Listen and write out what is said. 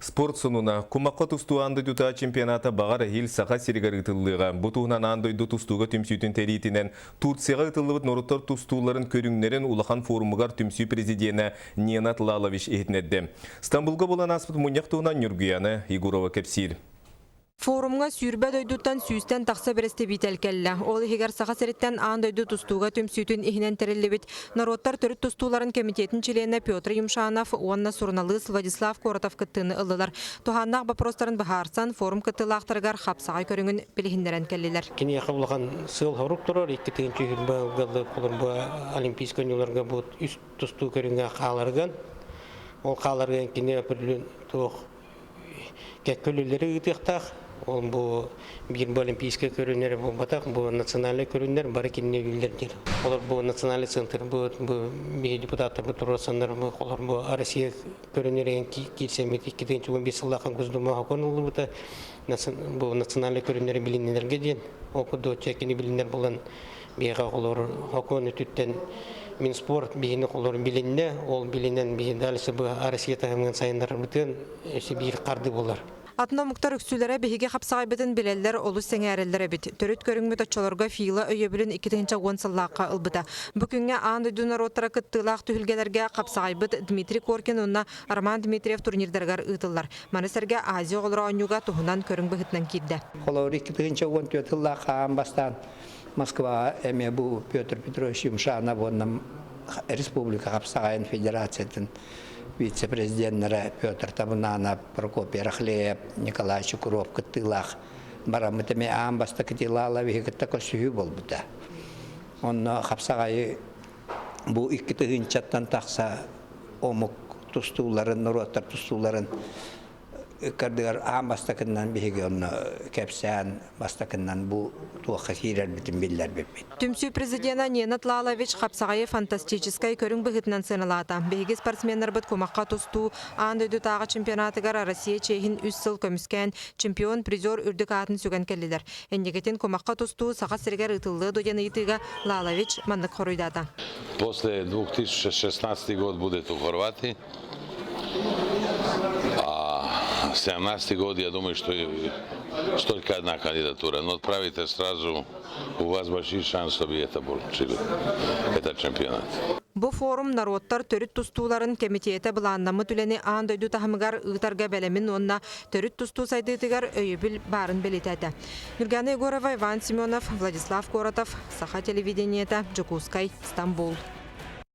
Спорт сонуна. Кумахха тустуу аан дойдутааҕы чемпионата баҕар эһиил Саха сиригэр ыытыллыаҕа. Бу туһунан аан дойду тустууга түмсүүтүн тэриитинэн Турцияҕа ыытыллыбыт норуоттар тустууларын көрүҥнэрин улахан форумугар түмсүү президенэ Ненад Лалович иһитиннэрдэ. Стамбулга буолан ааспыт мунньах туһунан Ньургуяна Егорова кэпсиир. Форумҥа 20 дойдуттан сүүстэн тахса бэрэстэбиитэл кэллэ. Ол иһигэр Саха сириттэн аан дойду тустууга түмсүүтүн иһинэн тэриллибит норуоттар төрүт тустууларын кэмитиэтин чилиэнэ Петр Юмшанов уонна суруналыыс Владислав Коротов кыттыыны ыллылар. Туһааннаах боппуруостарын быһаарсан, форум кыттыылаахтарыгар хапсаҕай көрүҥүн билиһиннэрэн кэллилэр. Киниэхэ улахан сыал-сорук турар. 2020 сылга Олимпийскай оонньууларга бу үс тустуу көрүҥэ хааларыган, ол хааларыган кини определен туох кэккэ үлэлэри ыытыахтаах. Ол бу биир бу олимпийскай көрүҥнэр буолбатах, бу национальнай көрүҥнэр бары кинини үллэр диир. Олор бу национальный центр бу бу биһи депутаттарбыт туруорсаннар бу олор бу Россия көрүҥнэрин киирсэммит 2015 сыллаах Госдума сокуон ыллыбыта бу национальнай көрүҥнэри билиннэргэ диэн ол курдук кини билиннэр буолан биһиэхэ олор сокуон өттүттэн Минспорт биһини олор билиннэ, ол билинэн биһи дальше бу Россия таһымын сайыннарарбытын өссө биир харды болар. Атын омуктар үксүлэрэ биһиги хапсаҕайбытын билэллэр, олус сэҥээрэллэр эбит. Төрүт көрүҥмүт оччолорго ФИЛА өйөбүлүн 2010 сыллаахха ылбыта. Бу күҥҥэ аан дойду норуоттара кыттыылаах түһүлгэлэргэ хапсаҕайбыт Дмитрий Коркин уонна Роман Дмитриев турнирдарыгар ыытыллар. Маны сэргэ Азия оҕолоро оонньууга туһунан көрүҥ быһыытынан киирдэ. Холобур, 2014 сыллаах хаан бастаан Москваҕа эмиэ бу Петр Петрович Юмшанов уонна республика хапсаҕайын федерациятын вице-президеннэрэ Петр Табунанов, Прокопий Рахлеев, Николай Чукров кыттыылаах бараммыт эмиэ аан бастакы Тилаловиһы кытта көрсүһүү буолбута. Онно хапсаҕайы бу 2 тыһыынчаттан тахса омук тустууларын, норуоттар тустууларын ыккардыгар аан бастакыннан биһиги онно кэпсээн бастакыннан бу туохха киирэрбитин биллэрбиппит. Түмсүү президенэ Ненад Лалович хапсаҕайы фантастическай көрүҥ быһыытынан сыаналаата. Биһиги спортсменнарбыт кумахха тустуу аан дойдутааҕы чемпионатыгар Россия чиэһин үс сыл көмүскээн чемпион, призер үрдүк аатын сүгэн кэллилэр. Инникитин кумахха тустуу Саха сиригэр ыытыллыа дуо диэн ыйытыыга Лалович маннык хоруйдаата. После 2016 год будет у Хорватии. А 17 год, я думаю, что только одна кандидатура. Но отправите сразу, у вас большие шансы, чтобы это получили, этот чемпионат. Бу форум норуоттар төрүт тустууларын кэмитиэтэ былааннаммыт үлэни аан дойду таһымыгар ыытарга бэлэмин уонна төрүт тустуу сайдыытыгар өйөбүл баарын бэлиэтээтэ. Нюргана Егорова, Иван Семенов, Владислав Коротов, Саха телевидениета, Дьокуускай, Стамбул.